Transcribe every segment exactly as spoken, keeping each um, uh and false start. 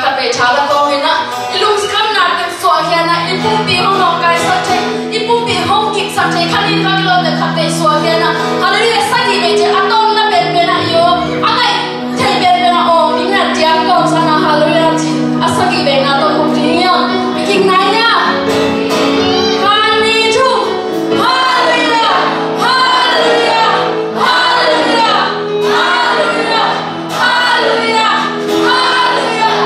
Khat vei tha la kawmin ah i lungkhamna teng suahkhia in ah, i pumpi hong nawngkaisak thei, i pumpi hong kipsak thei, khat in khat kilawm le khat vei suahkhia in ah, Hallelujah, sagih vei ci a tawpna penpen ah i aw a ngaih thei penpen ah aw ding in ah diang kawmsak in ah, Hallelujah ci a sagih veina tawh kong ding hi a, i kikna hi a. Khat, nih, thum. Hallelujah, Hallelujah, Hallelujah, Hallelujah. Hallelujah! Hallelujah! Hallelujah!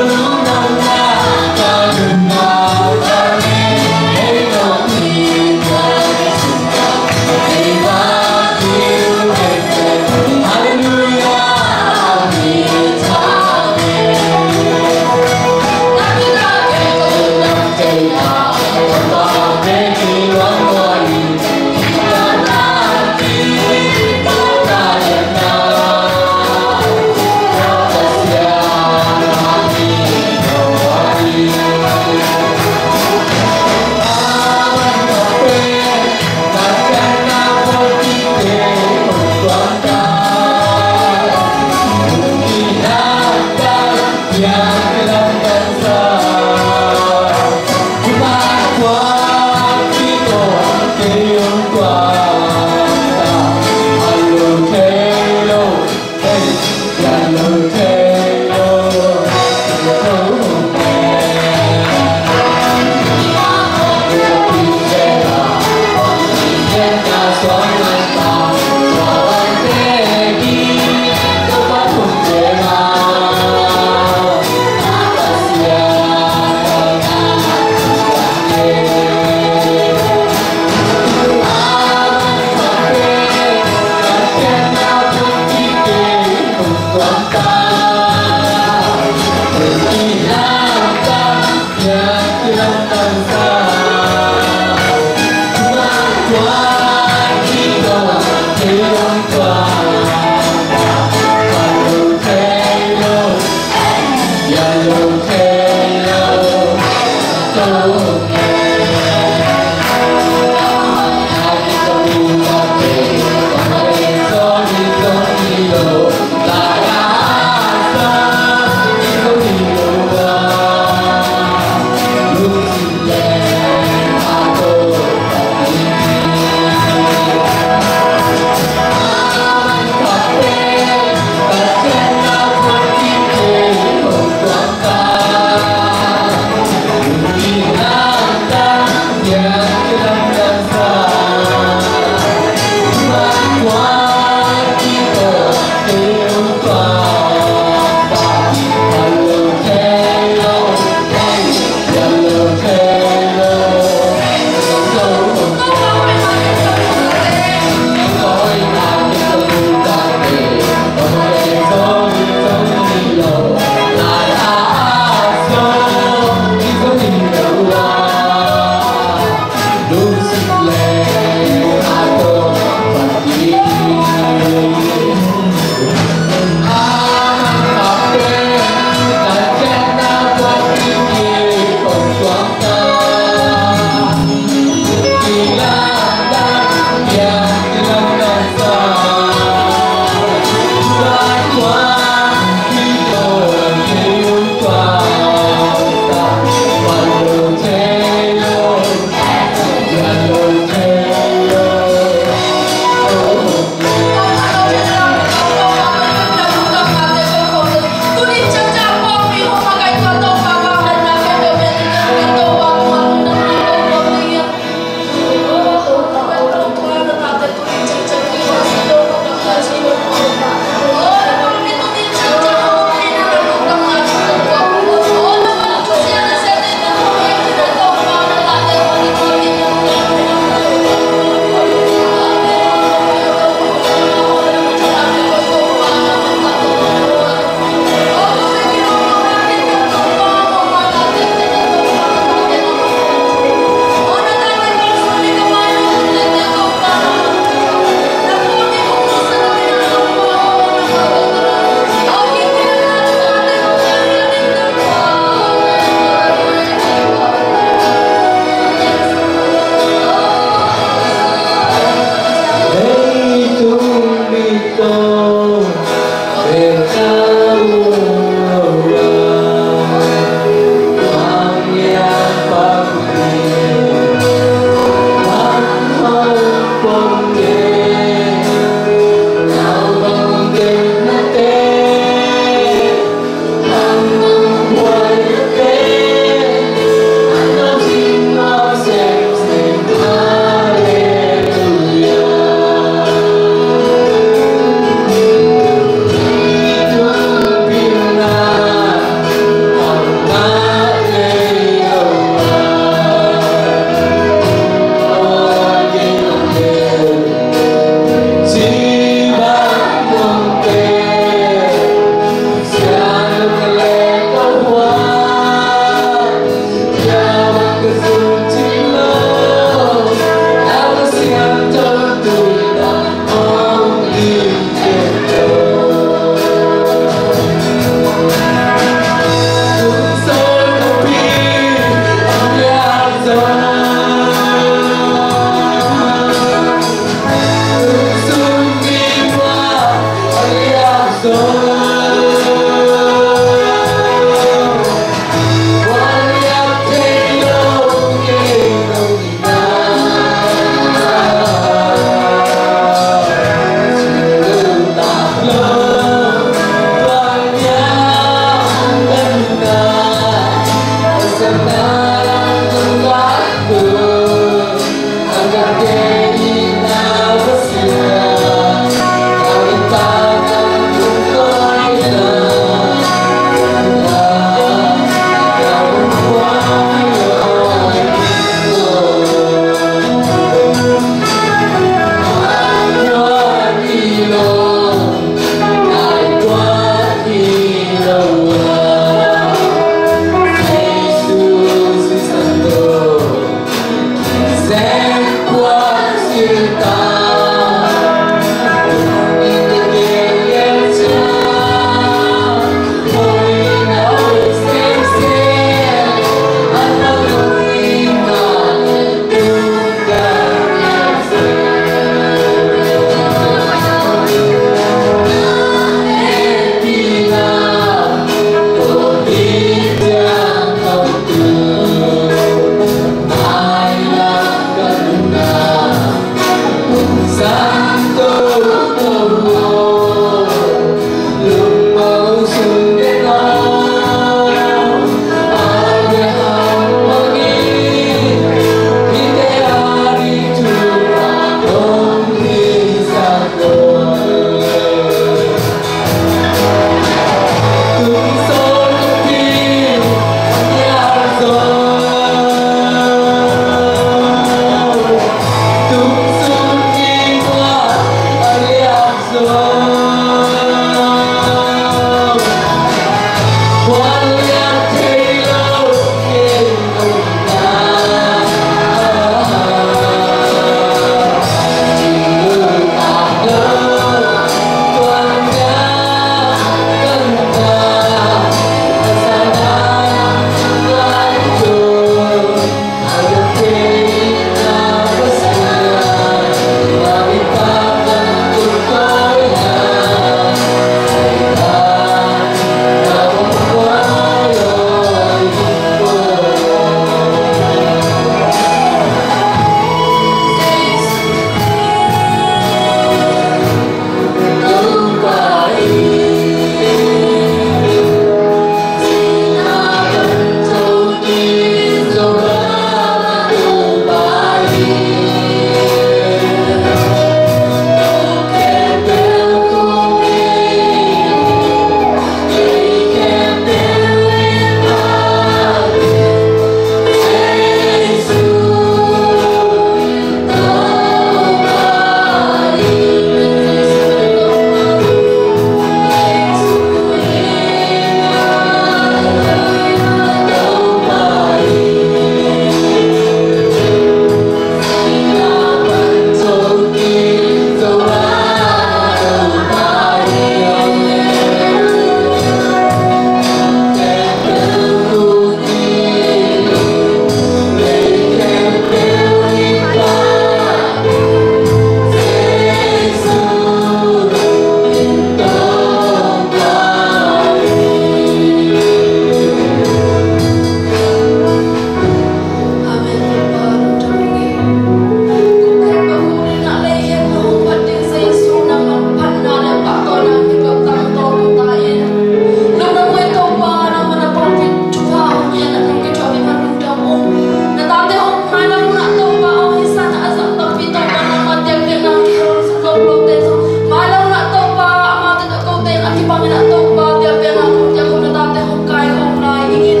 Topa, biakpiakna kong piak kong na tate hong kai kong lai ing in.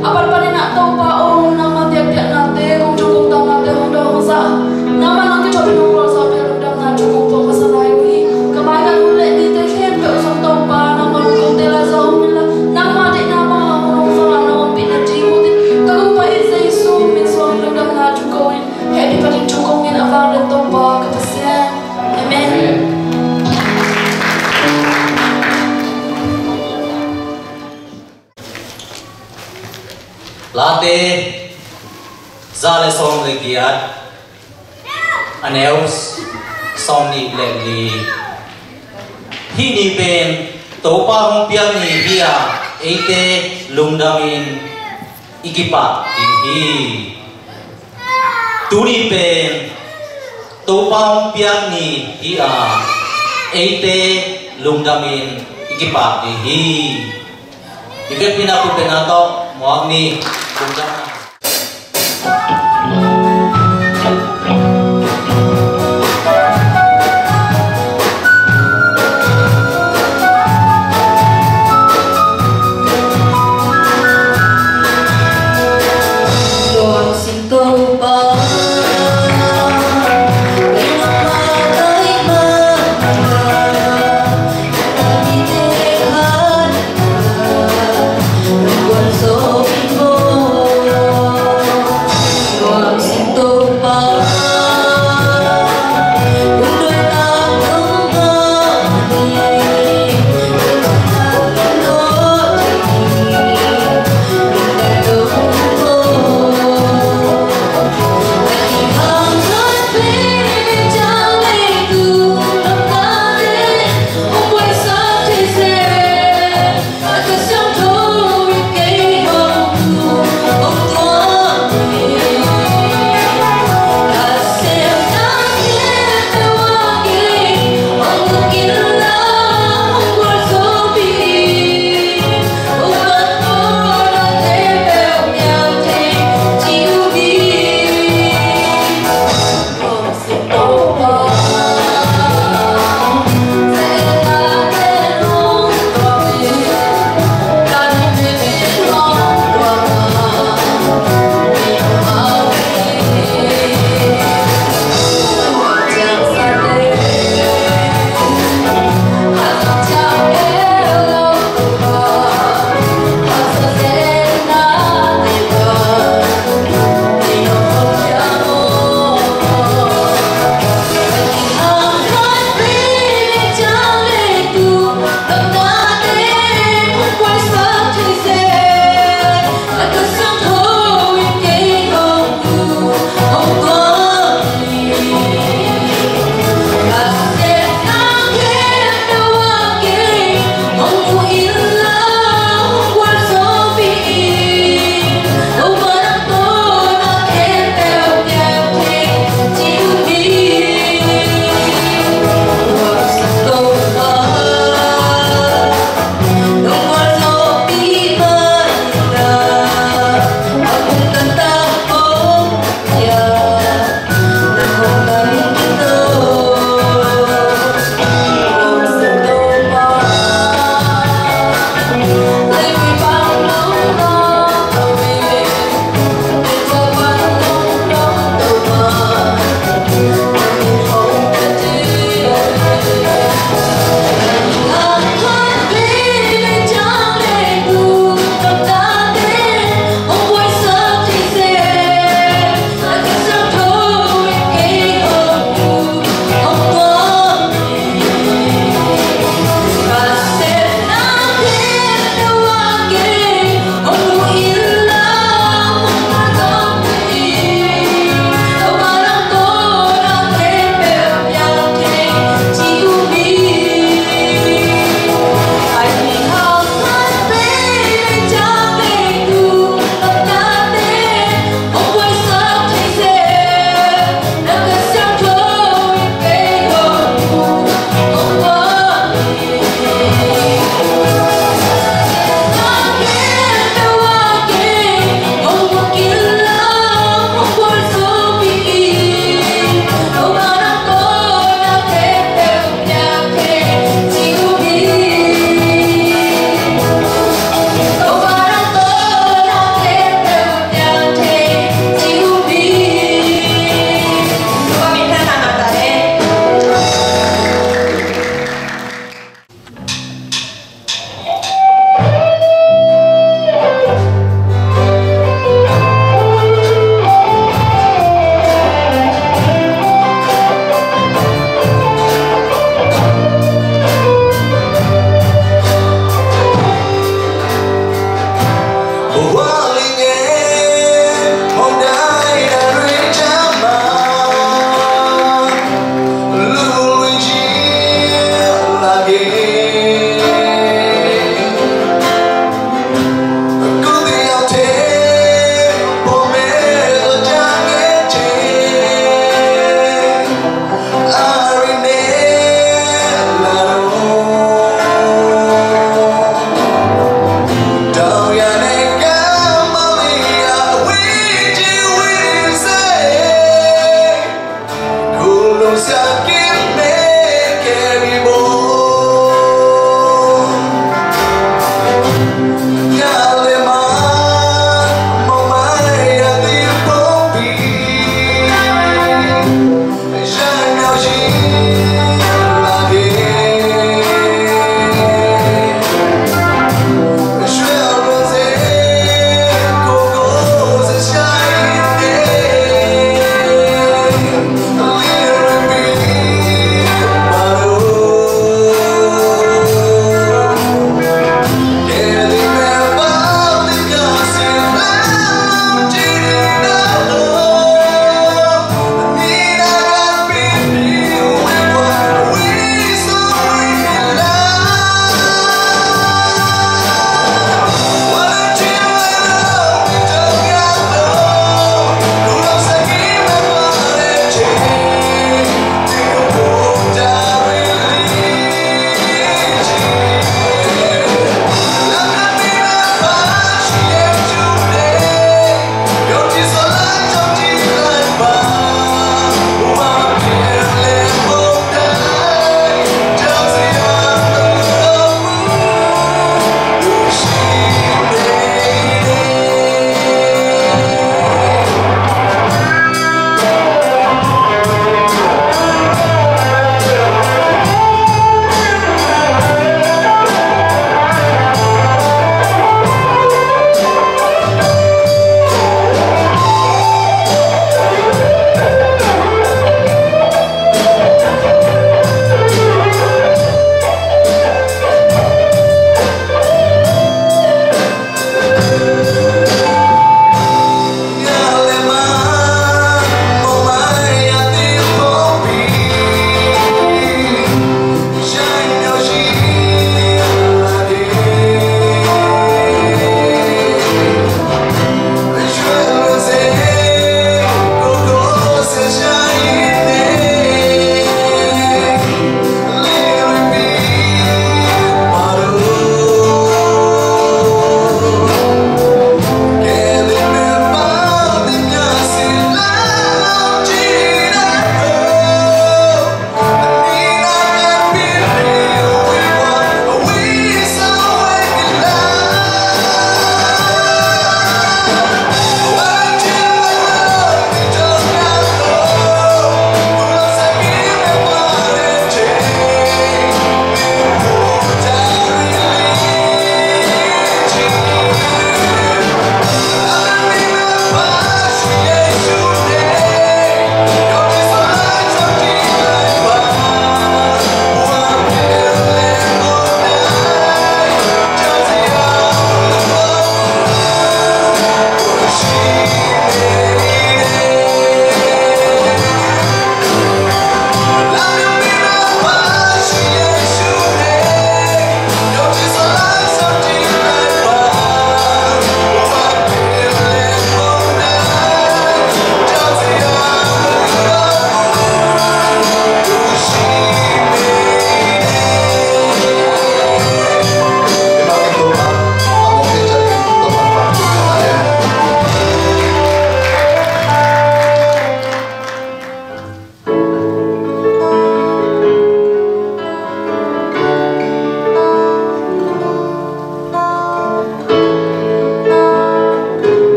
A panpanin ah Topa aw, nangma biakpiaknate kong tung kong tamnate hong dawng hong zah. Nangma nong kithuahpih nong gualzawhpih lungdamna thu kong phuak masa lai uh hi. Ka mai ka hun le nite khempeuh zong Topa, nangma hong kongte lai zong hong min la, nangma deihna bang hong hong zang a nong ompihna ding uh in ka kong pai in Jesu min suang lungdamna thu ko in. Hehpih panin thu kong in a vang le Topa ka Pasian. Amen. Late za le sawm le giat, a neu sawm nih le li. Hih ni pen Topa hong piak ni hi a, eite lungdamin i kipah ding hi. Tuni pen Topa hong piak ni hi a, eite lungdamin i kipah ding hi. I vekpi-in a pulpit na tawh muak ni. Lungdam.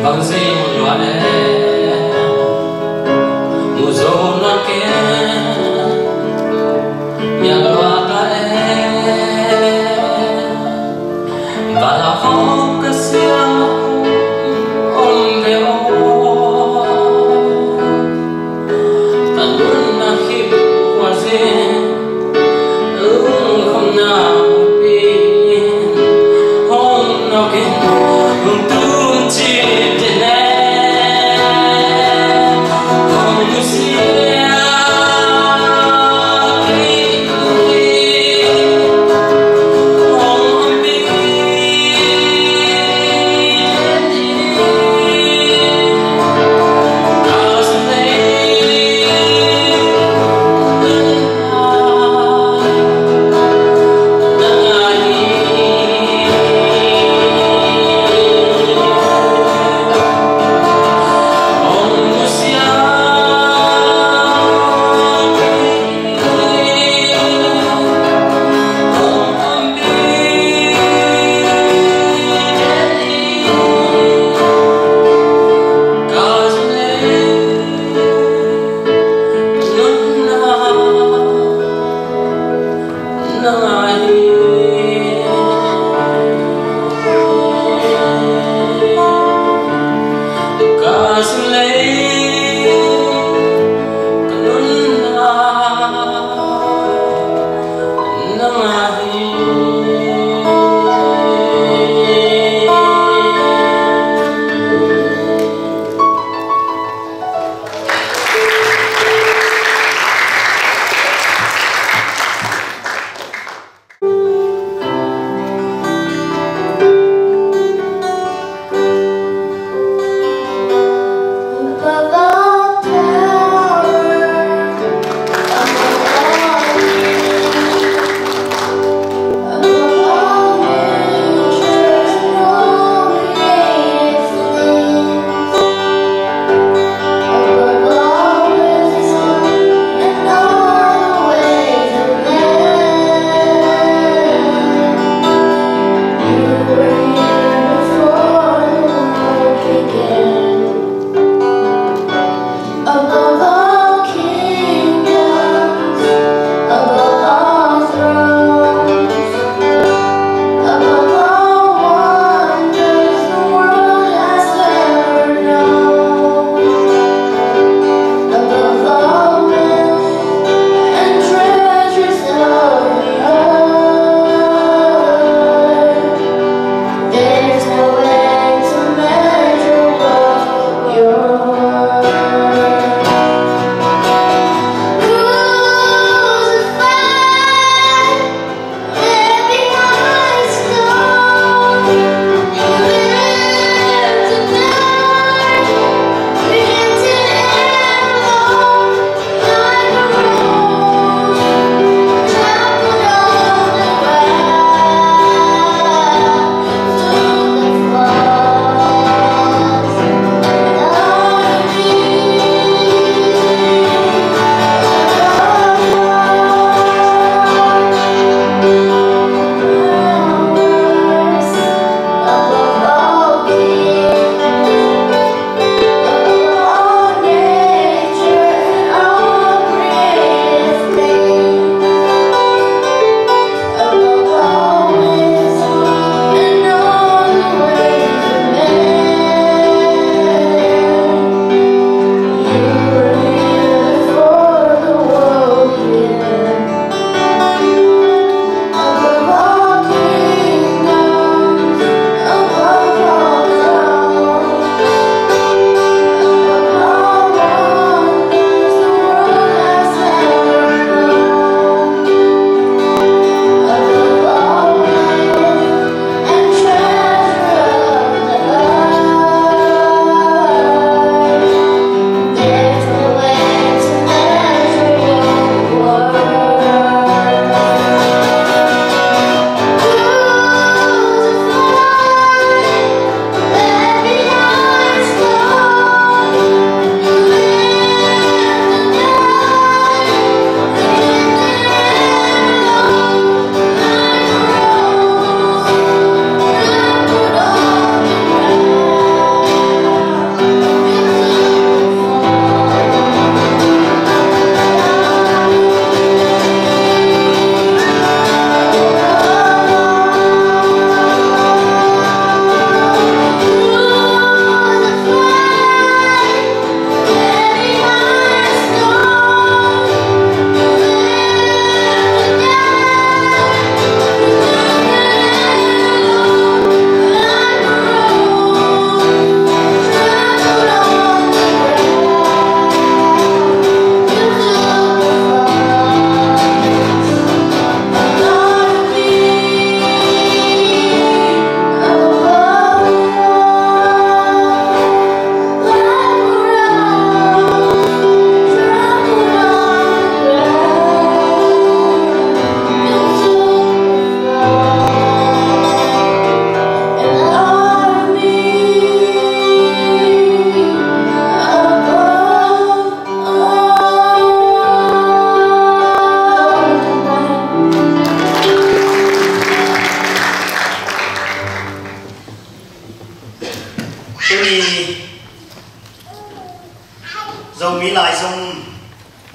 Bang zing lua e, mu zo na ke, mia lua ka e. Vala hong ka sia om ve o. Ka nun na hip kua zin, lung khom na pi, hong nok in, hong tun chi te ne, hong nusia.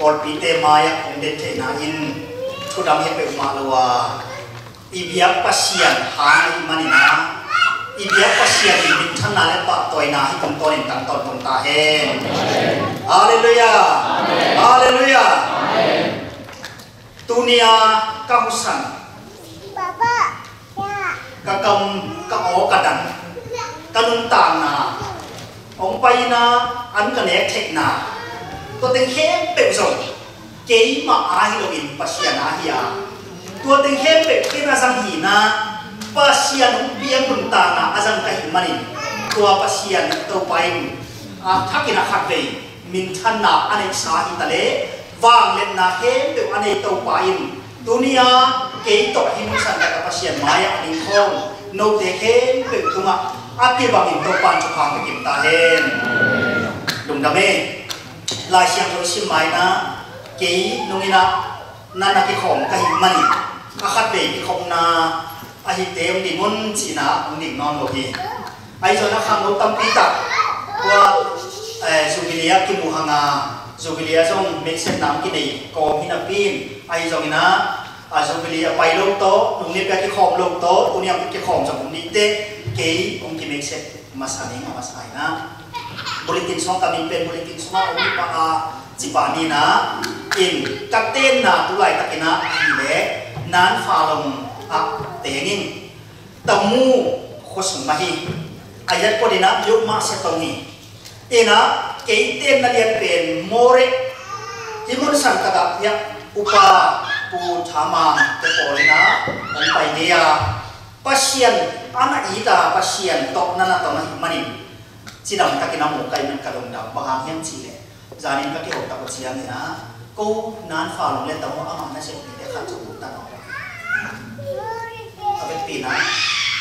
pawlpite mai-ah hong den theihna in thudam hi peuhmah lo a, i biak Pasian hang ahih manin ah, i biak Pasian in minthanna le pahtawina hih tungtawnin tang tawntung ta hen. Halleluiah. Halleluiah. Tuni-a ka husan, ka kam, ka aw, ka dan, ka nuntakna hong paina, an ka nek theihna, tua teng khempeuh zong keimah a hi loin Pasian a hi a, tua teng khempeuh ken a zang hi-in ah, Pasian hong piak nuntakna a zang ka hih manin, tua Pasian Topa in a thakin a khatvei minthanna a neihsa hi ta leh, vangliatna khempeuh a nei Topa in tuni-a kei tawh hih mun santak a Pasian mai-ah a ding khawng note khempeuh tungah a kibangin Topa in thupha hong pia kim ta hen. Lungdam e. Lai Siangtho i sim ma-in ah, kei nung in ah na na kikhawm ka hih manin, a khatvei kikhopna ahite hong ding un cihna hong ding nawn lo hi. Ahi zongin ah khangno tampi tak tua, eh, Jubilee ah kimu hang a, Jubilee ah zong meihsetna hong kinei kawm hi napi in, ahi zongin ah, a Jubilee a pai lo tawh, nung ni pia kikhawm lo tawh, tuni a kikhawm zong om ni teh, kei hong kimeihset masa ning a masa in ah, bulletin sung, ka min pen bulletin sungah om ni pah a, ci pah ni in ah, in ka tenna tu laitakin ah ahih leh Nan Falong ah teng ing. Tamu khua sung mah hi. A yat pawt in ah Myanmar sia tong hi. In ah kei tenna lian pen Moreh, hih mun santak ah hiah Upa Pu Tha Mang te pawl in ah hong pai ngei a, Pasian a na it a, Pasian tawh na na tawh na hih manin cidam takin a mu ka hih man ka lungdam. Bang hang hiam cih leh, zanin ka kiho tak uh ciangin ah, ko Nan Falong le Tamu amah nasep mite khat zong ut ta nawn lo. A vekpi in ah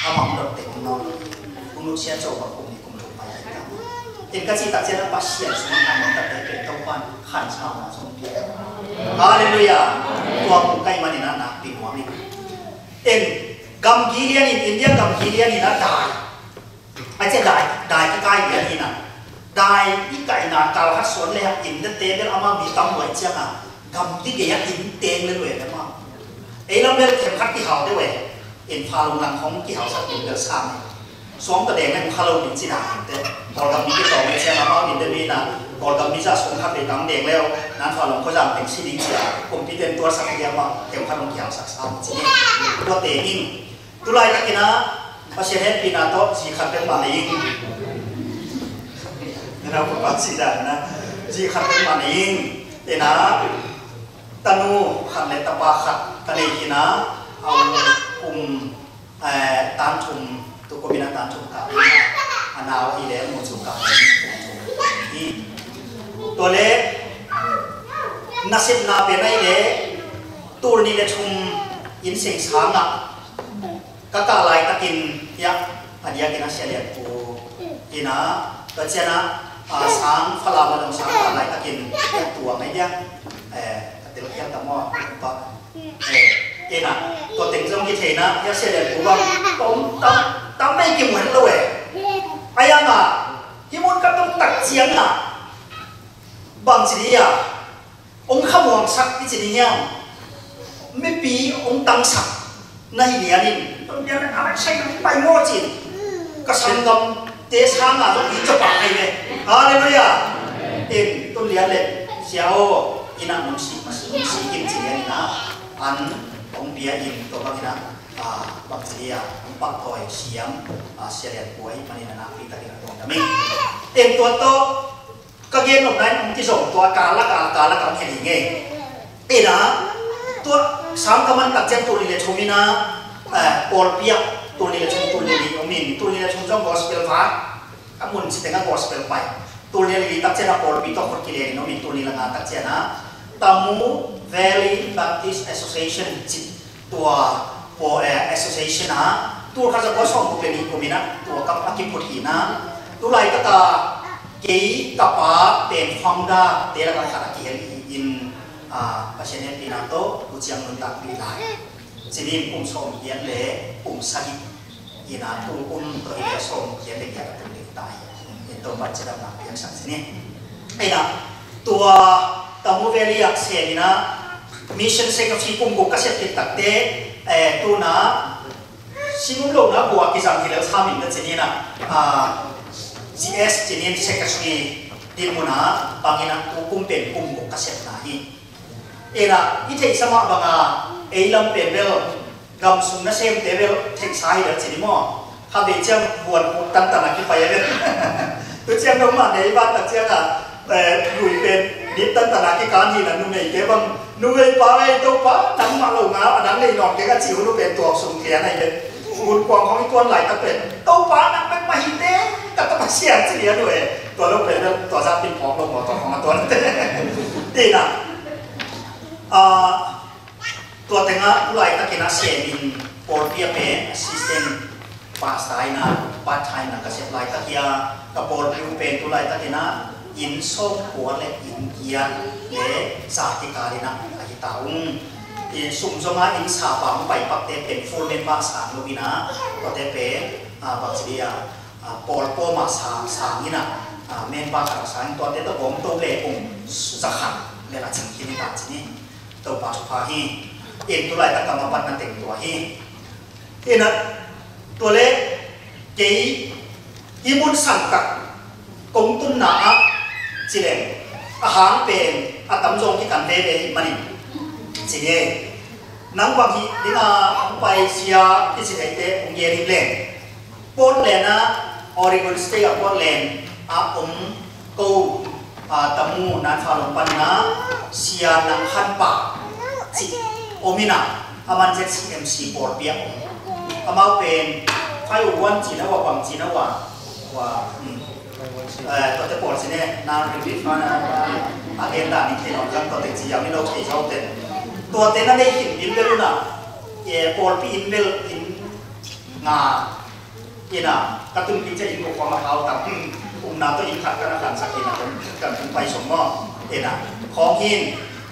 amah hong dot teng nawn lo. Hong nusia zo bang kum nih kum thum pai hi ta. In ka cih tak ciangin ah Pasian sungah khan hong tatte pen Topa'n khansa ma sung pia. Halleluiah. Tua mu ka hih manin ah nakpi nuam ing. In gamgi lian in, India gamgi lian in ah dai, a cia dai, dai kikai lian hi in ah, dai i kaihna kal khat suan le hang in date bel amau mi tam luai ciangin, gamgi gei-ah in teng le luai le mah. Ei lam bel themkhat kihau deuh e. In Falun lang khong kihausak in bel sang e. Suang tawh deng le hong kha lo ding ci dan in teh. Kawlgam mi kitawng le ciangin amau in date mi in ah, Kawlgam mi zah suang khat vei tang deng le, Nan Falun khuazang teng si ding ci a, kumpite'n tuarsak hi a, amau themkhat hong kihausak sang ci. Tua teng in, tu laitakin ah Pasian hehpihna tawh zi khat bek mah nei ing. Na nau papa cih dan in ah, zi khat bek mah nei ing. In ah tanu khat le tapa khat ka nei hi in ah, a u kum, eh, tan thum, tu kum in ah tan thum kah in ah, a nau ahih leh mu cu kah in kum thum hi. Tua leh nasepna pen ahih leh tul nih le thum inn seng sang ah ka kah laitakin hiah a diakin a Sia Lian Pu in ah, tua ciangin ah, a, sang Falam a dong sang kah laitakin hiah tuang a diak, eh, ka telkhial ta maw, pa, eh, in ah, tua teng zong kithei in ah hiah Sia Lian Pu bang om tam, tam mei kimu het lo eh. A yang ah hih mun ka tung tak ciangin ah bang ci dih a, hong khamuangsak i ci ding hiam? Mipi hong tangsak na hi lianin, tun lian a sai na pai maw cin, ka sanggamte sangin zong i cawpah thei ve. Halleluiah. In tun lian le Sia aw, in ah nong si, nong si kim ci lianin ah, an hong pia in tua bangin ah, ah, bang ci lian, hong paktawi siam, ah, Sia Lian Pu ahih manin a nakpi takin a tuang dam ing. In tua tawh ka gen nopna in hong kizom tua, kal a kal, kal a kal hong hel hi ngei. In ah, tua sang ka man tak ciang tul nih le thum in ah, eh, pawlpi ah, tul nih le thum, tul nih le li om in, tul nih le thum zong gospel vai, a mun ci teng ah gospel pai. Tul nih le li tak ciang ah pawlpi tawh khut kilen in om in, tul nih le nga tak ciang ah Tamu Valley Baptist Association ci tua pawl, eh, association ah, tul khat za kua sawmguk le nih kum in ah tua kam a kiphut hi in ah, tu laitak a kei ka pa pen founder te lakah khat a kihel hi in, ah, Pasian hehpihna tawh U Ciang nuntakpih lai, ci ni, kum sawmgiat le kum sagih in ah, tu kum tawh hi le sawmgiat le giat a tung ding ta hi. In Topa'n cidamna piaksak ci ni. In ah tua Tamu Valley ah sem in ah, mission secretary kum guk ka sep khit takteh, eh, tu-in ah, singum lohna bua kizang hi lel sam in ka ci ni in ah, ah, G S ci ni in secretary dinmun ah bang in ah tu kum pen kum guk ka sepna hi. In ah, i theihsa mah bang a, ei lam pen bel gam sung nasemte bel theihsa hi lel ci ni maw? Kha vei ciang buan tantan a kipai a bel. Tu ciang nong mah nei ban tak ciang a, eh, lui pen nit tantan a kikan hi na, numeite bang, numei pa ei, Topa nangmah lo nga a nang nei nawn keng a ci hun uh pen tua sung thei a na hi pen. Gun kuang khawng i tuan laitak pen, Topa nang bek mah hi te, ka ta Pasian ci lian uh e. Tua lo pen tua zah pin phawk lo maw, tua khawng a tuan te. Tina. Ah, tua tengah tu laitakin a semin pawlpi a pen assistant pastor in a part time na ka sep laitak hi a, ka pawlpi uh pen tu laitakin a inn sawmkua le inn giat le za kikal in a, a hi ta ung. I sum zong a inn sapa hong pai pakte pen full member sang lo in a, tuate pen, ah, bang ci dia, ah, pawl pawlpi mah sang, sang in a, ah, member khat a sang in, tuate tawh gawm to le kung za khat le a cing khin hi ta ci ni. Topa thupha hi. In tu laitak ka mapan na teng tua hi. In a, tua le kei i mun sang tak kong tunna ah ci leng a hang pen a tamzaw kikan veve hi manin ci nge. Nang bang hi ding a hong pai sia kici theite hong gen hi leng. Portland ah, Oregon State ah Portland ah om ko, ah, Tamu Nan Fa Lawng panin a Sia Nang Khan Pa cih om in a, aman Z C M C pawlpi ah om. Amau pen five oh one cih na uh a, bang cih na uh a, uh a, hmm. Eh, tuate pawl cih ne, na relief na, na, na, agenda ni thei nawn khan tuate cih yau ni lo thei zo te. Tuate na nei khin bil bel un a, eh, pawlpi inn bel inn nga in a, ka tunpih ciang inn guk khawng a hau tam. Umna tawh inn khat ka na khansak in a, kan hong pai sung maw. In a, khawng hi in,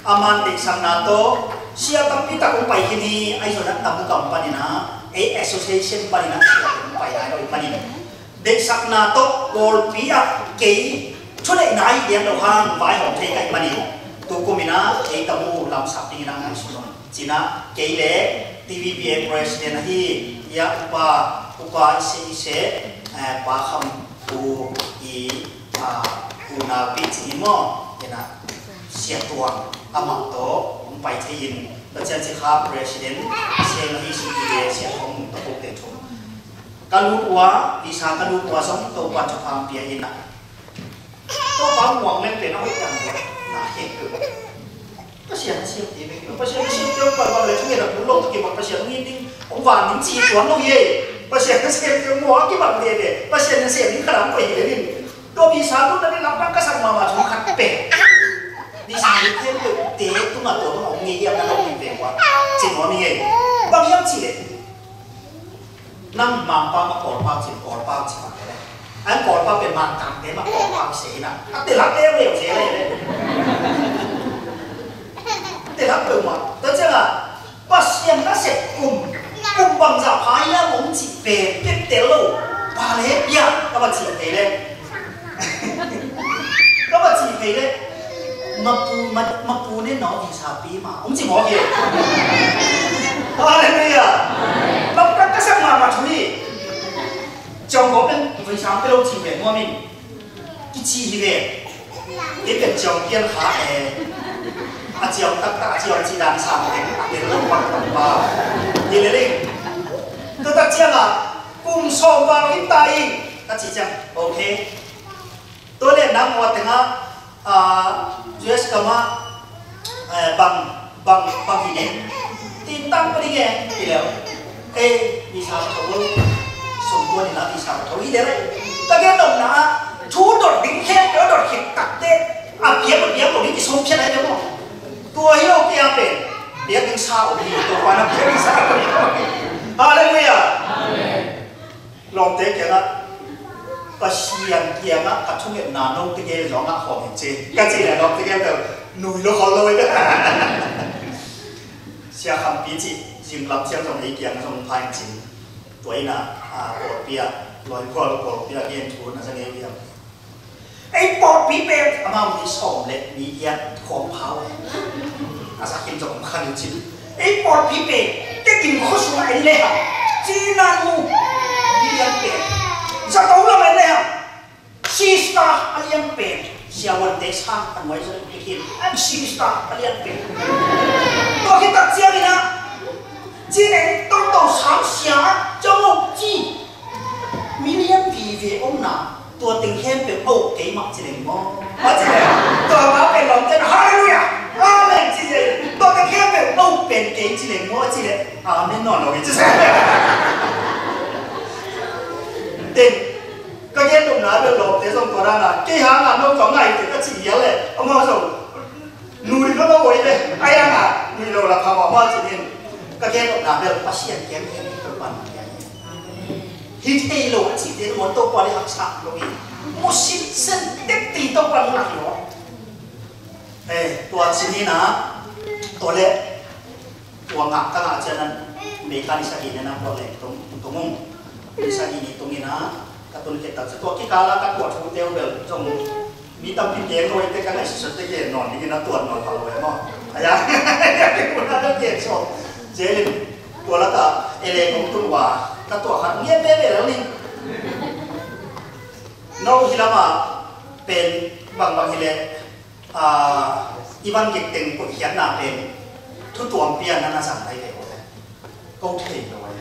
aman deihsakna tawh sia tampi tak hong pai khin hi, ahi zongin a Tamu gam panin a, ei association panin a sia hong pai lai lo hi manin. Deihsakna tawh pawlpi ah kei thuneihna hi lian lo hang vaihawm thei ka hih manin. Tu kum in a, kei Tamu lamsak dingin a ngaihsun un. Cih na, kei le T V B A president ahi, ia upa, upa i se i se, eh, Pa Kham Pu i, ah, unau pi cih ni maw, in a Sia Tuang amah tawh hong pai thei in, Pasian ci kha president, Sia na hi si ti le Sia Tuang Mung Tapu te thu. Ka lut ua, visa ka lut ua zong Topa thupha pia in a. Topa muang leng pen a hoih dan leh na hek kei. Pasian a siam te bek hi lo. Pasian a siam te bang bang le thunget a bul lo ta kei bang Pasian a ngin ding, hong van ding ci tuan lo hi ei. Pasian a siam te maw a kibang te bek. Pasian a siam ding khat a hong koih hi le nin. Tua visa lut na ding lamdang ka sak mahmah thu khat pen. Visa lut te bek te tung a tua tung a hong ngei hiam na lo ding ve ua. Ci nuam hi ei. Bang hiam ci le. Nang Mangpau mah Kawlpau cih, Kawlpau cih mah te le. An Kawlpau pen Mangkangte mah Kawlpau cih hi na. A telak leuleu cih le. A telak peuhmah. Tua ciang a, Pasian na sep kum, kum bangzah pha hi na mong cih pen, pek tel lo. Pa le pia, ka va cih thei le. Ka va cih thei le, mapu, ma, mapu ne no visa pi ma. Hong ci mawk hi. Halleluiah. Lamdang ka sak mahmah thu hi. Ciang ko pen visa pi lo ci ve nuam in. Kici hi ve. Kei pen ciang pian kha e. A ciang taktak, a ciang ci dan sang teng, a pen lo bang bang ba. Hi le le. Tua tak ciang a, kum sawm val hi ta in. Ka ci ciang, okay. Tua le nang ua tengah, ah, U S gam ah, eh, bang, bang, bang hi ne. Tintang pa ding e, hi leu. Eh, visa ka tho lo. Sum tua ni la visa ka tho hi le le. Ka gen nopna ah, thu dot ding khe, ka dot khit tak te. A piang, a piang lo ding kisawm phiat ai ding maw. Tua hi lo kei a pen. Piang ding sa om hi, tua pa na piang ding sa om hi. Halleluiah. Amen. Lawmte kiangah, Pasian kiangah ka thungetna note gel zong ngah khawm hi ci. Ka cih leh lawmte gel bel nui lo khol lo hi. Sia Khampi cih zinglam ciang zong ei kiang zong pha in cin. Tua in a, a, pawlpi ah, lawi khual pawlpi ah gen thu na za ngei uh hiam? Ei pawlpi pen amau mi sawm le mi giat Kawm phau a, a za khin zong om khan in cin. Ei pawlpi pen tekim khuasung a en le hang, Cina nu milian pen, zato lam en le hang, sister a lian pen, siavuante sang a nuai zong tekim, an sister a lian pen. Tua khit tak ciangin ah, Cina in toto sang sia, cawng ci. Milian vive omna, tua teng khempeuh a uk kei mah ci leng maw? Mah ci leng, tua pa pen lawmte in, "Halleluiah! Amen!" ci leng, tua teng khempeuh a uk pen kei ci leng maw? Ci leng, "Amen nawn lo hi," ci leng. Teng, ka gen nopna bel lawmte zong tua dan a, kei hang a no zong ngai te ka ci hial leh, amau zong nui lo lo oi le, ai ang a, nui lo la pha mawh mawh ci ning. Ka gen nopna bel Pasian kiang hi, Topa kiang hi. Hi thei lo a cihte in maw, Topa le haksa lo hi. Mu sinsen tek ti Topa nung a hi lo. Eh, tua ci ni na, tua le, tua ngak ka ngak ciang nan, May kha ni sagih ni na, tua le tung, tung ung. Ni sagih ni tung in a, ka tun khit tak ciang, tua kikal a ka tuat thu teu bel, zong mi tampi gen lo, te ka ngaihsut te gen nawn ding in a tuat nawn pha lo e maw. Aya, aya, ke kuna ka gen so. Jelin, tua lak a, ele kong tun ua, ka tuat khat ngiat veve lo ning. No hi lam a, pen, bangbang hi le, ah, i van gik teng koih khiatna pen, thu tuam pian na na zang thei ve ko le. Ko thei lo e.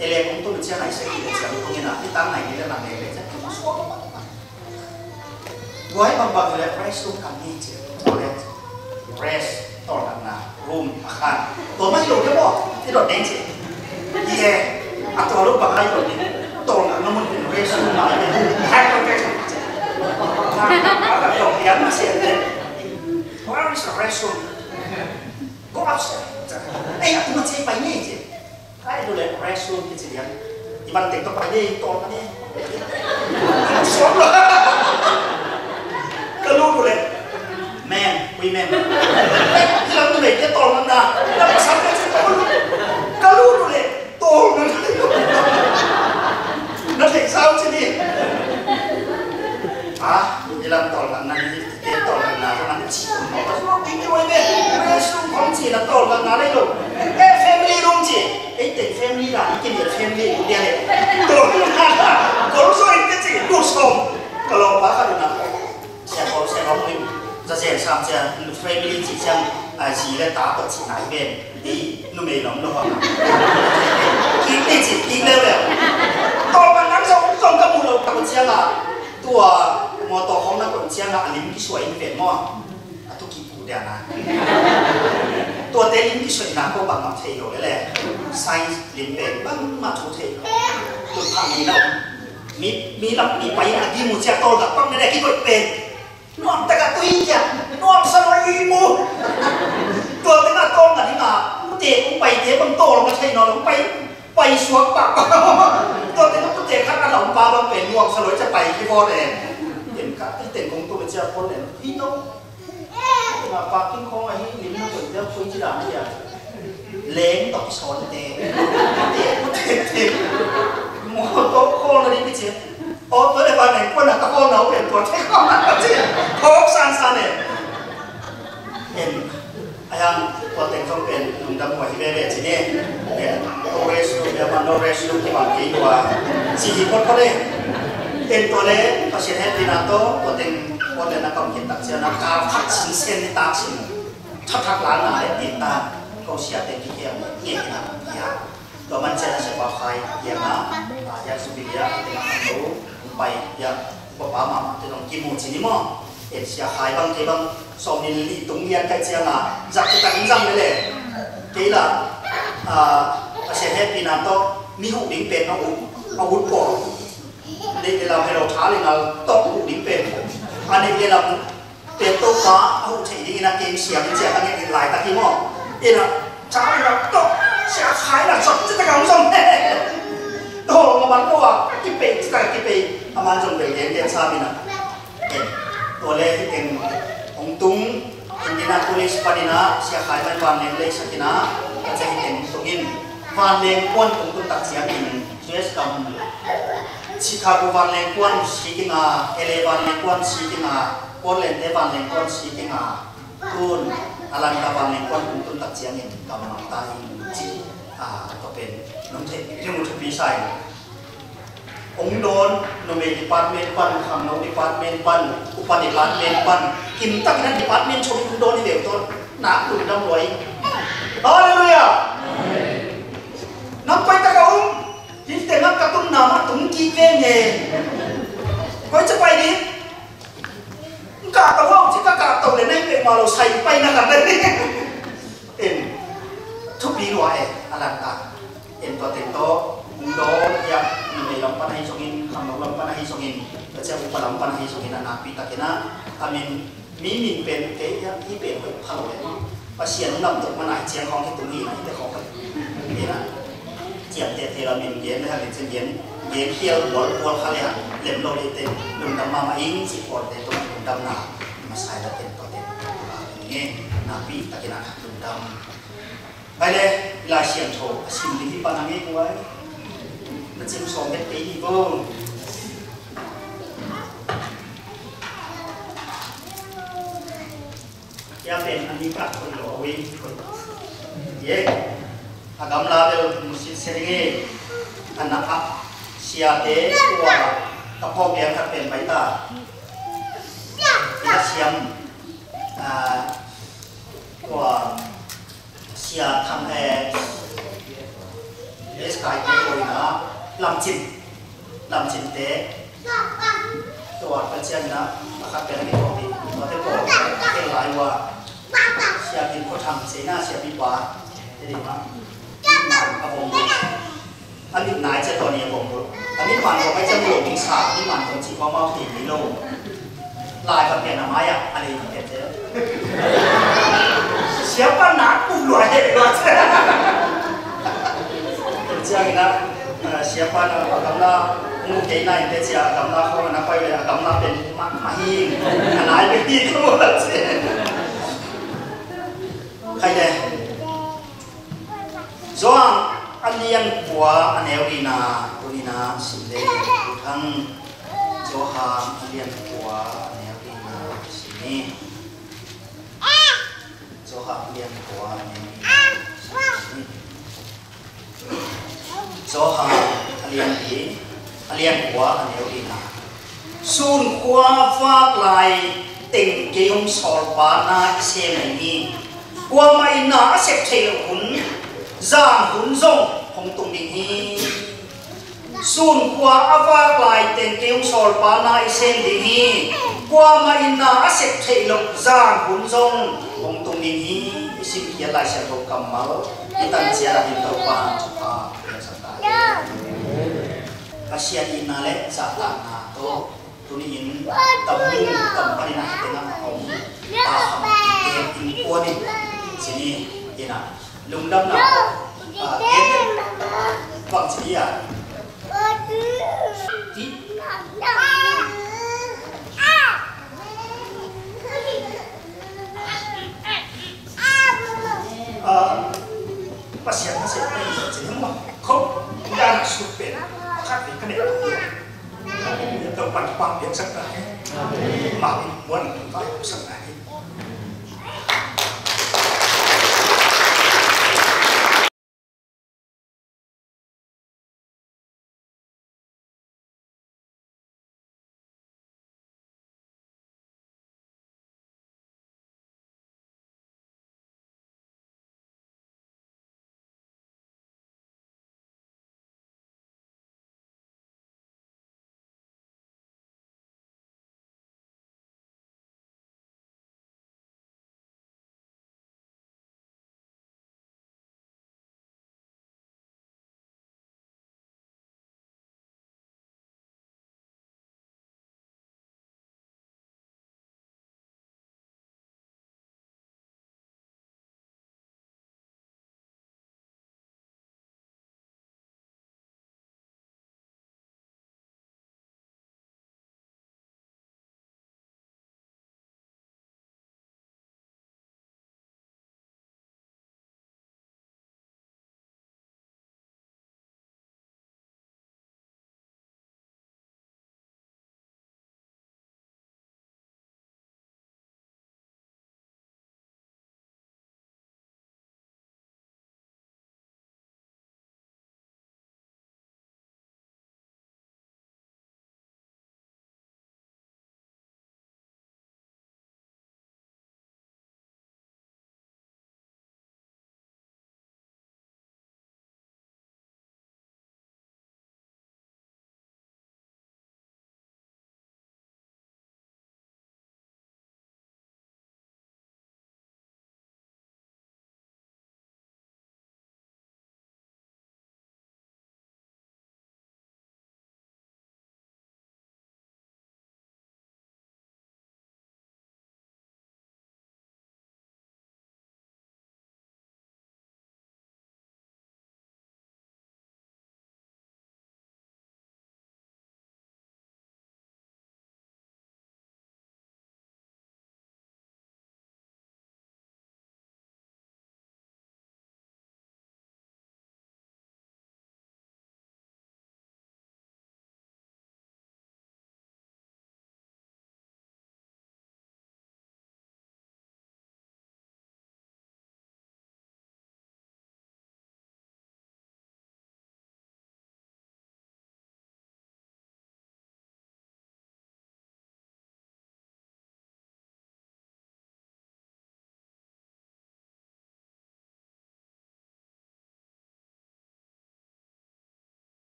Ele kong tun ciang nai se ki le ciang kong ina, i tang nai ni le nang ne le ciang, ko suak ko. Guai bangbang le rest room kan ni ciang, ko le rest, tawlnganna, room, a khan. Tua mah hi lo le maw, i dot deng ciang. Ie, a tua lo bang ai dot deng, tawlnganna mun pen rest room na, hai ko te ciang. Ka dot deng ma se le. Where is the rest room? Go upstairs. Ei, a tu ma ciang pai ni ciang. Ai, tu le restroom kici lian. I van teng tawh pai ni, tawlnga ni. Suak lo. Ka lut uh le. Men, women. Hi lam tu le, ke tawlnga na. Na pasal ke ci tawlnga. Ka lut uh le, tawlnga na. Na thei sau ci ni. Ah, hi lam tawlnga na ni. Te tawlnganna zong an ci kum mawk a zong kik kik oi ve. Restroom khong ci na tawlnganna lei lo. Eh, family room ci. Ei teng family la, i kin family room dia le. Tawlnganna. Kol zong i te ci, lu sawm. Ka lawm pa khat na. Sia kol sia kol ni. Za zen sam sia, family ci siang, a, zi le ta tawh ci nai ven. Ei, numei lawm lo ha. Kik ni ci, kik leu leu. Tawlnganna zong, zong ka mu lo, ka mu ciang a. Tua mawtaw khawng na koih ciangah a lim kisuai in ven maw? A tu kipu diana. Tuate lim kisuaina ko bangmah thei lo lele. Science lim pen bangmah thu thei lo. Tun phang ni na. Mi, mi lam mi pai in a di mu ciah tawlnga pang ne le kikoih pen. Nuam taka tui kia. Nuam sa lo i mu. Tuate nga tawlnga ding a. Te kung pai te bang tawlnga thei nawn lo pai. Pai suak pah. Tua teng a pute khat a lam pa bang pen nuam sa loi ca pai ki bawl e. Teng ka, i teng kong tung cia bawl e. Hi no. Nga pa king kong a hi lim na tun cia pui ci dan cia. Leng tok son te. Te pute te. Mo to kong na di ki cia. O to le ba neng kuan a ka kong na u pen tua te kong na cia. Kong san san e. En. Ayang, tua teng zong pen lungdam huai hi veve ci ni. Eh, no rest room, ya ma no rest room ki bang kei lua. Ci hi phot phot e. En tua le, Pasian hehpihna tawh, tua teng, tua teng na kam khin tak ciang na kal khat sinsen ni tak sin. Thak thak la na le, tin ta, ko sia teng ki kiang, nge ki na, ya. Tua man ciang a sia pa khai, hiam a, a, hiam subi lia, a teng a khang lo, hong pai, hiam, upa pa mahmah te zong kimu ci ni maw? En sia khai bang, kei bang, sawm ni li tung lian kai ciang a, zak te tak in zang lele. Kei la, a, a sia hehpihna tawh, mi huh ding pen a ut, a ut pawl. Neih le lam helo tha le ngal tawh huh ding pen. A neih le lam Pen Topa a huh theih dingin a keng siam in ciah ka ngen in laitak hi maw? Ina, ca ina tawh sia khai na zot citak a hong zom he. Tawlnga man lo a kipei citak a kipei a man zong bel gen gen sam ina. Tua le hi teng hong tung Indianapolis panin a sia khai man vanleng leisak ina ka ciah hi teng hong tung in vanleng kuan hong tung tak ciangin U S gam Chicago vanleng kuan si kinga, L A vanleng kuan si kinga, Portland te vanleng kuan si kinga. Tun a lan ka bang in kuan hong tun tak ciangin kammal ta in ci, a, tua pen nong theih ding uh thupi sa in. Hong dawn, numei department pan, khangno department pan, upa department pan, kim takin a department thum in hong dawn hi ve uh tawh, nak lungdam lua ing. Halleluiah! Nang koi tak a um, hih teng ah ka tunna mah tung kik ve nge. Koi ci pai ding. Ka kah to hau ci, ka kah to le na hi peuhmah lo, sai pai na khat le. En, thupi lua e, a lan ta. En, tua teng tawh hong dawn hiam, numei lam pan ahi zongin, khangno lam pan ahi zongin, tua ciang upa lam pan ahi zongin, a nakpi takin a, a min, mi min pen kei hiam, i pen hoih pha lo e. Pasian hong damtok man ahi ciang khawng hi tung hi na, hi te khawng hoih. Hi na. Ciamteh thei lo min gen le hang in cin gen, gen khial bual, bual kha le hang lem lo le te, lungdam mahmah ing ci pawlte tung lungdamna masa hi la ten tua ten. Nakpi takin a lungdam. Bai le, Lai Siangtho a sim ding hi pan a ngei buai. Na cim sawm bet kei hi bo. Hia pen a ni kah khoi lo a ui khoi. Ye. A gamla bel musit se ding e. A nak a siate tua ka phawk lian khat pen bai ta. Ina siam. A, tua Sia Thang, eh, S K I P ko ina lamcin, lamcinte. Tua ka cian ina a khat pen a kituak ding, tua te ko a tel lai ua. Sia Kim Kho Thang se ina, sia pi pa te ding ma. A bom. A mit nai cia tua ni a bom bul. A mit man bom ai cia bul bing sa, a mit man bom ci kua mau ti ni lo. Lai ka pian a mai a, a lei ka pian cia. Siapa nak kum lua he lua cia. Cia ina, eh, siapa nak a gamla, mu kei nai te cia a gamla ko na pai le a gamla pen ma, ma hi. A nai pen hi ko la cia. Khai le. Johan a lian kua a neu lina, tuni-in a sim le, Thang. Johan a lian kua a neu lina sim ni. Johan a lian kua a neu lina sim ni. Johan a lian li, a lian kua a neu lina. Sun khua vak lai teng kei hong sawlpa na i sem ding hi. Kuamah in na a sep theih loh hun, zan hun zong hong tung ding hi. Sun khua a vak lai teng kei hong sawlpa na i sem ding hi. Kuamah in na a sep theih loh zan hun zong hong tung ding hi. I simkhiat Lai Siangtho kammal i tan ciat ah hin Topa thupha pia sak ta. Pasian itna le zahtakna tawh tuni-in tam mung tam panin a hi tengah a om, a kham innkuan in ci ni. Ina lungdamna tawh, a, gen bang ci ni a. Ti. A, Pasian na sep pen cin hong mah khop, dan a sut pen khat vei ka nei. Topan kipang piaksak ta hi. Mah in muan in vai sakna hi.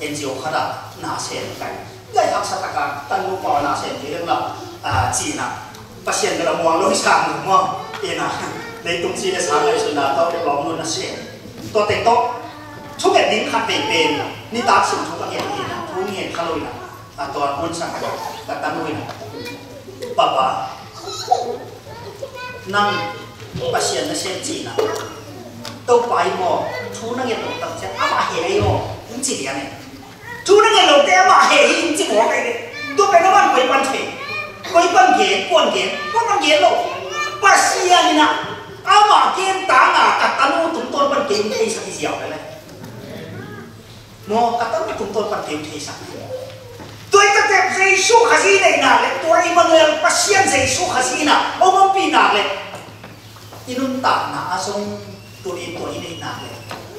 N G O khat ah na sem kai. Lai haksa taka tanu pau na sem ding la, ah, cihna. Pasian bel a muang lo sang lo maw. Ina, leitung ci le sang ngaihsutna tawh le lawm lo na sem. Tua teng tawh thunget ding khat vei pen nitak sim thu ka ngen ina, thu ngen kha lo ina. A tua hun sang ka tanu ina. Papa, nang Pasian na sem cihna. Topa hi maw, thu na nget lo tak ciang amah heh hi maw, hong ci lian e. Thu na nget lote amah heh hi hong ci mawk ahi ve. Tua pen amah koi pan thei, koi pan gen, kuan gen, koi pan gen lo. Pasian in ah amah gen tang a ka tanu tungtawn pan kei hong theisak hi ziau lel e. Maw, ka tanu tungtawn pan kei hong theisak hi. Tua hi takte Jesu Khazih neihnak le tua Emmanuel Pasian Jesu Khazih in ah hong ompihnak le i nuntakna ah zong tuni tua i neihnak le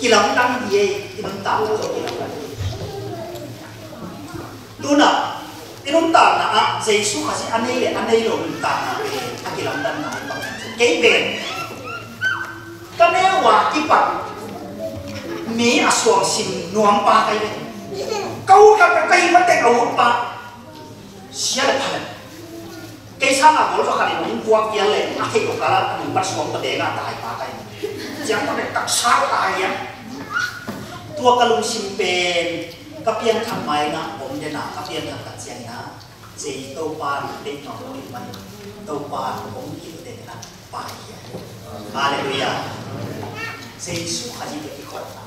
kilamdang hi e, i nuntakna ah zong kilamdang hi. Tuna i nuntakna ah Jesu Khazih a nei le a nei lo nuntakna pen a kilamdanna hi bang. Kei pen ka neu a kipat mi a suang sim nuam pa ka hi ve. Ka ut khat ka hi matek a ut pa sia le pha le. Kei sang a gol va khat in hong puak pian le a theih lo kal a nung pat suang ta deng a tai pa ka hi. Ciang ta le taksa tai a. Tua ka lungsim pen ka pianthak mai na om den a, ka pianthak tak ciang na. Jesu Topa in deih nuam lo hi manin Topa hong hilh den na pai hi a. Halleluiah. Jesu Khazih te i khawhna.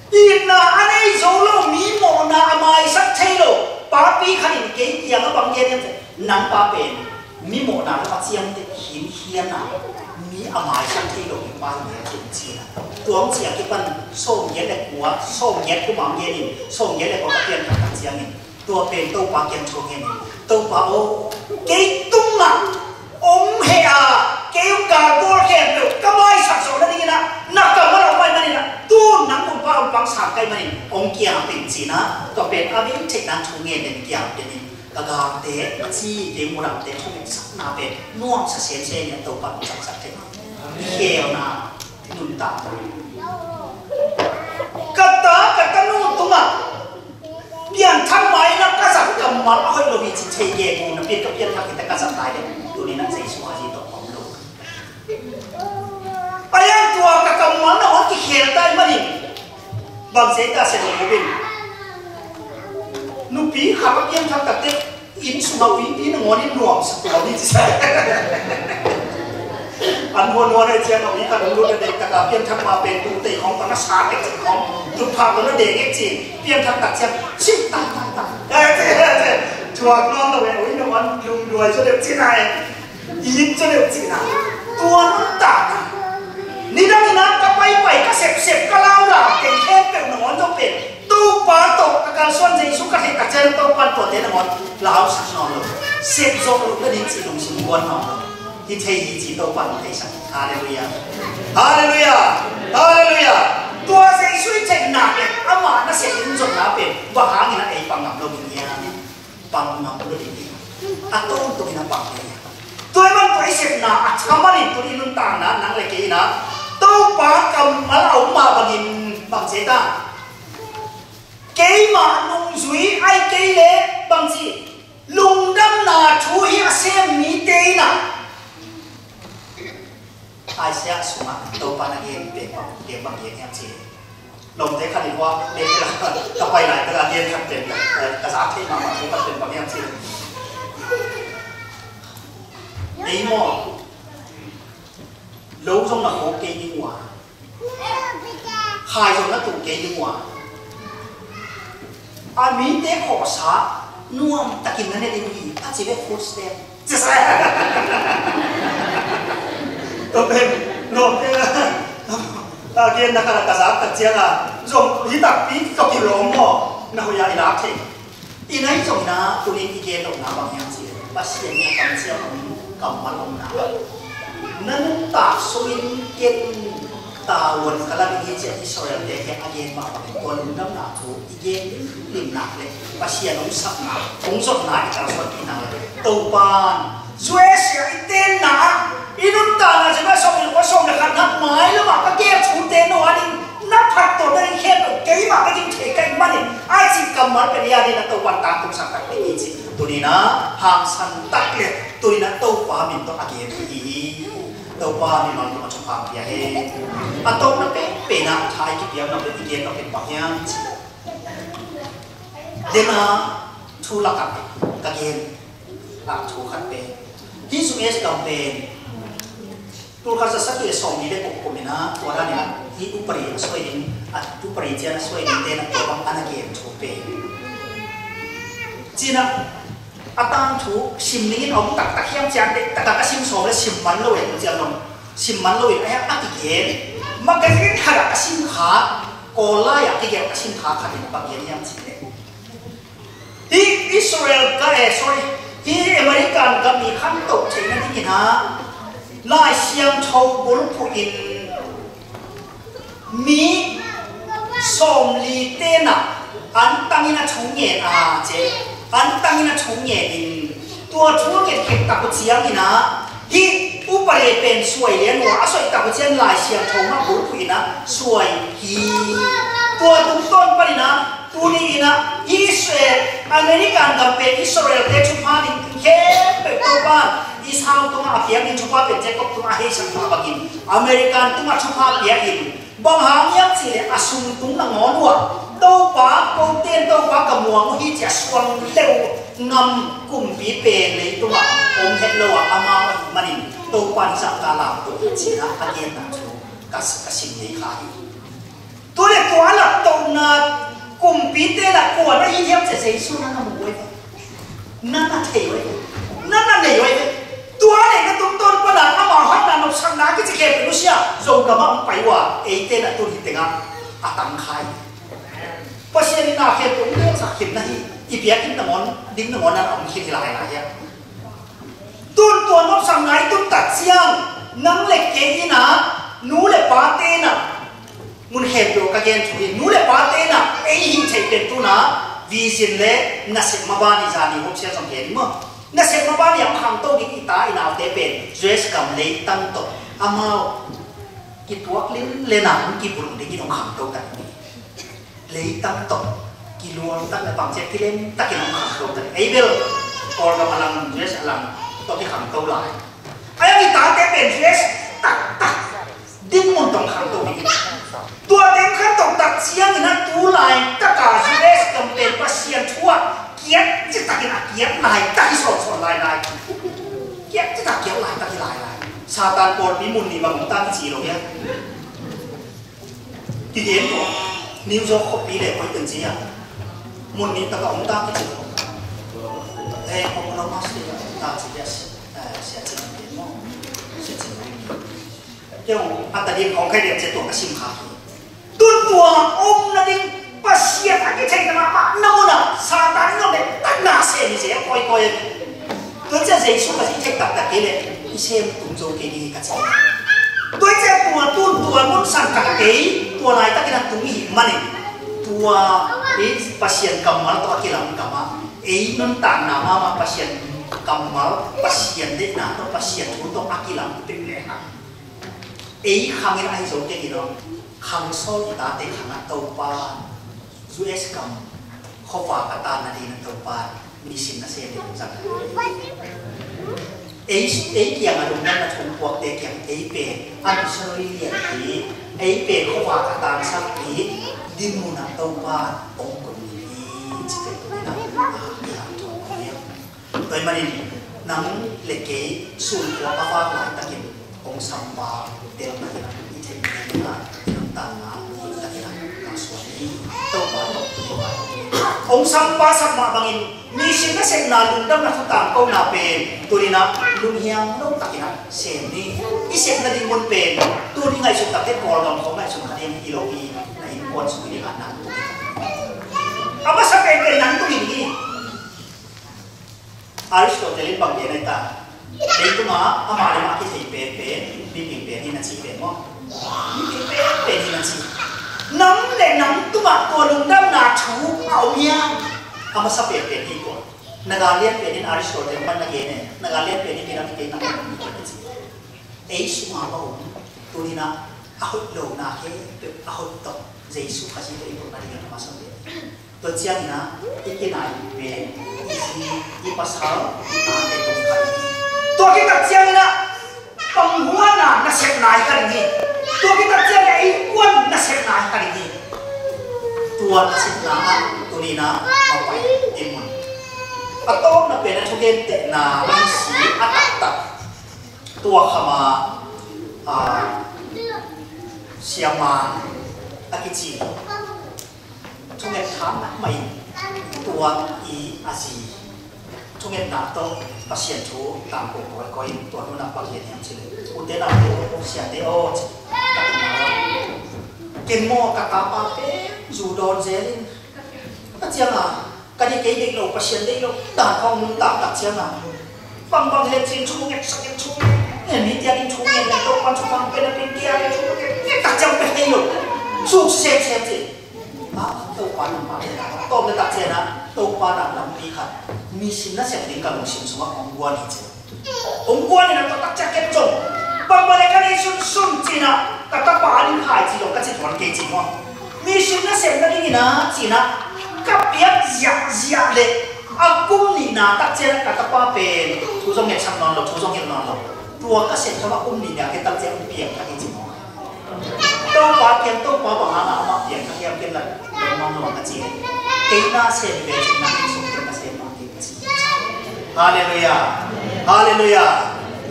Itna a nei zo lo, mi mawhna a maisak thei lo papi khat in kei kiang a bang gen hiam cih, nang pa pen mi mawhna lo a ciamteh hinkhiatna, mi a maisak thei lo mi pa hi meh a cih cihna. Tua hong cih a kipan sawmgiat le kua, sawmgiat kum a hong gen in, sawmgiat le kua ka pianthak tak ciangin Tua pen Topa kiang thu ngen in, Topa aw, kei tungah om heh a, kei hong galbawl khempeuh ka maisak zawh nadingin ah na kam a lo mai manin ah, tun nang kumpa hong pang sang kai manin hong kiang ping cin ah, tua pen a vei theih nang thu ngen den kiang den in, ka galte a ci kei mudamte thu ngen sakna pen nuamsa semsem in Topa hong saksak thei. Khelna nuntak. Ka ta ka tanu tungah pianthak mai na ka zat kammal a hoih lo hi ci thei kei mu na pian ka pianthak hi ta ka zat lai le tuni na Jesu Khazih tawh om lo. A yang tua ka kammal na hong kikhel tai manin bang zei ta sen lo bubin. Nupi khat a pianthak tak te Inn sungah uipi nangawn in nuamsa tuam hi ci sa. An huan huan ai ciang a ui khat hong lut a dek taka pianthak ma pen tu tei khawng tang a sa kek cin khawng tut phak lo na dek kek cin pianthak tak ciang cin tai tai tai. Thuak nawn lo e ui nangawn lungduai zaw deuh cin ai. It zaw deuh cihna. Tua nuntakna nidang in ah ka paipai ka sepsep ka laulau kei khempeuh nangawn zong pen Topa tawh ka kalsuan Jesu ka theih tak ciang Topa in tuate nangawn lausak nawn lo. Sep zawh loh nading cih lungsim guan nawn lo. Hi thei hi ci Topa in theisak. Halleluiah. Halleluiah. Halleluiah. Tua Jesu i theihna pen amah nasep in zotna pen bang hangin a ei pang ngam lo ding hiam? Pang ngam lo ding hi. A tawntung in a pang ding hi. Tua ahih manin tua i sepna a thaman in tuni nuntakna nang le kei in ah Topa kammal a om mah bangin bang ci ta. Keimah nungzui ai kei leh bang ci lungdamna thu hi a sem mite in ah Isaiah sungah Topa na gen pen bang gen bang gen hiam ci. Lawmte khat in hua, bek la, ka pai lai, ka la gen khat pen, ka, ka za thei mahmah thu khat pen bang hiam ci. Ei maw, lo zong na khawk kei ding ua. Khai zong na tuh kei ding ua. A mite khawhsa nuam takin na ne ding hi, a ci ve food stamp. Tua pen lawmte a genna khat a ka zak tak ciang a zong hi takpi tawh kilawm maw, na hoih a i lak thei. I nai zong na tunin i gen lohna bang hiam cih leh Pasian in a kamciam om kammal omna na nuntak sungin ken tavuan ka la ding hi ci-a Israel-te kiang a gen mah bangin tua lungdamna thu i gen limlimnak le Pasian hong sapna hong zotna i kalsuanpihna le Topa in zuaisia i tenna ah i nuntakna zia sawm le kua sawm le khatna mailamah ka gel thute no a ding na phat tawh na ding khempeuh keimah ka ding thei ka hih manin ai Ina hangsan tak le tuina Topa min tawh a gen hi hi. Topa mimal tungah thupha pia hi. A tawpna penpen ah thai kipiakna pen i gen lo pen bang hiam ci. Dena thu lakah ka gen ah thu khat pen hi. U S gam pen tul khat za sagih le sawmli le kua kum ina tua dan ina hi upadi a suai ding, a upadi cian a suai ding te na tua bang ana gen thu pen. Cina a tangthu sim ningin a om taktak hiam cian te taktak a sim sawm le sim man lo in cian long sim man lo in a hiam a kigen. Magazine khat a ka sim kha Kawl lai a kigen ka sim kha khat in bang gen hiam ci le. Hi Israel ka, eh, sorry, hi American ka mi khantoh theihna dingin ah Lai Siangtho bulphuh in mi sawmli tena an tangin a thu ngen a ce, an tangin a thu ngen in tua thu ngen khit tak uh ciangin ah hi upadi pen suai lian uh a, a suai tak uh ciang Lai Siangtho mah bulphuh in ah suai hi. Tua tungtawn panin ah tuni in ah Israel, American gam pen Israel te thupha ding khempeuh Topa in Esau tungah a piak in thupha pen Jacob tungah a heisak mah bangin American tungah thupha pia in bang hang hiam cih leh a sung tung nangawn uh ah Topa, kote in Topa ka muang uh hi ci a suang leuh ngam kumpi pen leitungah om het lo ah amau ahih manin Topa in zahtak lam tung hi ci-in ah a genna thu ka, ka sim ngei kha hi. Tua le tua a laptohna kumpite lah kua na hi hiam ci a Jesu na na mu uh hi. Na na thei uh hi. Na na nei uh hi. Tua neihna tungtawn pana amau hangna nopsakna a kici khempeuh nusia Zogam ah hong pai uh a, eite na tun hi tengah a tang kha hi. Pasian in na khempeuh hong gelsak khin na hi. I biakinn nangawn ding nangawn na om khin hi lai lai hiam? Tun tua nopsakna i tun tak ciang nang le kei in ah nu le pate in ah mun khempeuh ka gen thu hi. Nu le pate in ah ei hih theih pen tun ah vision le nasep maban i zani hopsia zong gen maw? Nasep maban i a khangto ding i ta i naute pen U S gam leitang tawh amau kituak limlem a hong kibulh dingin hong khangto tak hi. Leitang tawh kiluang tak le pangciat kilem takin hong khangto tak hi. Ei bel Kawlgam a lang, U S a lang tawh kikhangto lai. A yang i tate pen U S taktak dinmun tawh khangto ding. Tua teng khangto tak ciangin a tu laitaka U S gam pen Pasian thu ah kiat citakin a kiat laitak hi sawnsawn lailai. Kiat citak kiat laitak hi lailai. Satan pawlpi mun nih bang hong ta kici lo hia? Kigen ko New York khuapi le koi teng ci a mun nih taka hong ta kici lo. Eh, Oklahoma State hong ta ci a, eh, sia cin gen maw? Sia cin gen. Kei hong a ta ding hong khai ding ci tua ka sim kha hi. Tun tua om nading Pasian a kitheihna mahmah na munah Satan in a om takna sem hi zel kawikawi. Tua ciah Jesu ka ci theih taktak kei leh i sem tung zo kei ding hi ka ci. Tua ciah tua tun tua mun sang khat ei tua laitakin a tung i hih manin tua i Pasian kammal tawh a kilam kamah ei nuntakna mahmah Pasian kammal, Pasian deihna tawh, Pasian thu tawh a kilam peuh lehang ei khangin ahi zo kei ding aw. Khang sawl i tate khangah Topa, U S gam khuavak a tan nadingin Topa mission nasem ding zang. Ei, ei kiangah lungdamna thu puakte kiang ei pen a missionary lian hi. Ei pen khuavak a tansak hi. Dinmun ah Topa hong koih hi. Cite hi na. Tua ahih manin nang le kei sunkhuak a vak laitakin hong sampa tel takin i theih dingin a, i nuntakna i takin a kalsuan ni. Topa tawh hong sampa sak mah bangin mission nasepna lungdamna thu tangkona pen tuni-in a lunghiang lo takin a sem ni. I sepna ding mun pen tuni ngaihsut takte Kawlgam khawng ngaihsut kha ding hi lo hi. Na innkuan sung hi ding a nang tung hi. A masa penpen nang tung hi ding hi. Aristotle in bang gen ahi ta? Leitungah amah le amah kithei penpen mipil pen hi na ci pen maw? Mipil penpen hi na ci. Nang le nang tungah tua lungdamna thu a om hiam? A masa penpen hi tua. Naga lianpen in Aristotle pan na gen e. Naga lianpen in midang hi kei na ci. Ei sungah a om tuni-in a hoih lona khempeuh a hoih tawh Jesu Khazih tawh i pulak ding a masa pen. Tua ciangin ah i kinai pen i zi, i pasal, i tate tung kha ding hi. Tua khit tak ciangin ah panghuan a nasepna hi kha ding hi. Tua khit tak ciangin ah innkuan nasepna hi kha ding hi. Tua nasepna ah tuni-in ah a pai ding mun. A tawpna pen a thugentehna lamsi a taktak tua khama, a, Sia Mang a kici thunget tha mahmah in tua i a zi thungetna tawh Pasian thu tangko kawikawi in tua nunah bang gen hiam cih leh, ute naute aw, siate aw, ci ka tuna ken maw ka tapa pen zu dawn zel in, a ciang a ka deih kei deih lo, Pasian deih lo dan khawng nuntak tak ciang a bangbang hen cin thu ngetsak in, thu nget ngen hi tiang in, thu ngen ngen Topan thu bang pen a pen kia in, thu nget nget tak ciang pen hei lo. Suk sek sek cin. A, Topa nang mah le tawm le tak ciang a Topa nang lampi khat mi sin nasem ding ka lungsim sungah hong guan hi cin. Hong guan in a tua tak ciang ken zong bangbang le ka nei sunsun cin a ka tapa a ding hai ci lo ka ci tuan kei cin maw. Mi sin nasem nadingin a cin a ka piak ziahziah le a kum nihna tak ciang a ka tapa pen thu zong ngetsak nawn lo, thu zong hilh nawn lo. Tua ka sep kha mah kum nihna khit tak ciang piang kha kei cin maw. Topa kiang, Topa bang hang a amah piang kha hiam ken la lungmang lo a ci. Kei na sem ve cin na kei sung kei na sem mah kei. Halleluiah. Halleluiah.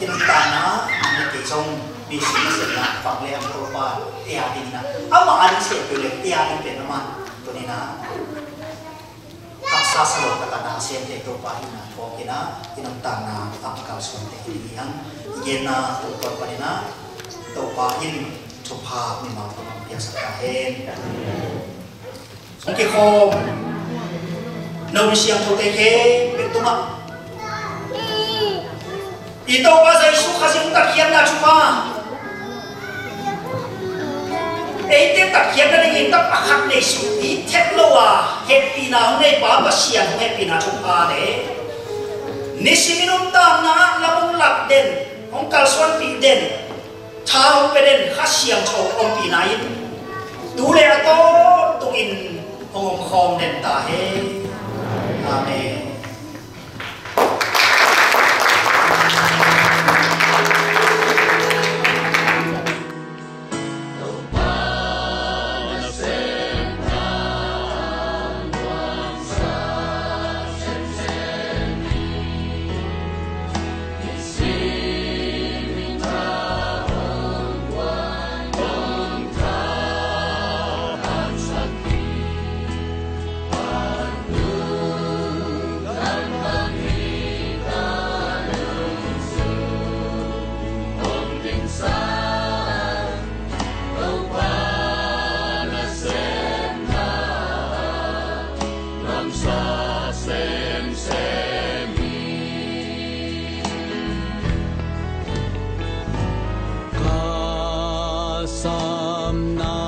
I nuntakna ah kei zong mi sin nasepna bang le ang Topa ei a dingin a, amah a ding sem peuh le ei a ding pen amah tuni-in a haksa sa lo tak a na semte Topa hihna phawk in a, i nuntakna ah kalsuante hi ding hi hang. I genna tungtawn panin a Topa in thupha mimal tawh hong piaksak ta hen. Hong kikhawm Novitian thote khempeuh tungah i Topa Jesu Khazih hong tatkhiatna thupha, eite tatkhiatna dingin tak a khat nei suk i thek lo a hehpihna hong nei pa Pasian hong hehpihna thupha le nisim i nuntakna ah lam hong lak den, hong kalsuanpih den, tha hong pia den Kha Siangtho ompihna in tu le a tawntung in hong omkhawm den ta hen. Amen. Ka sam na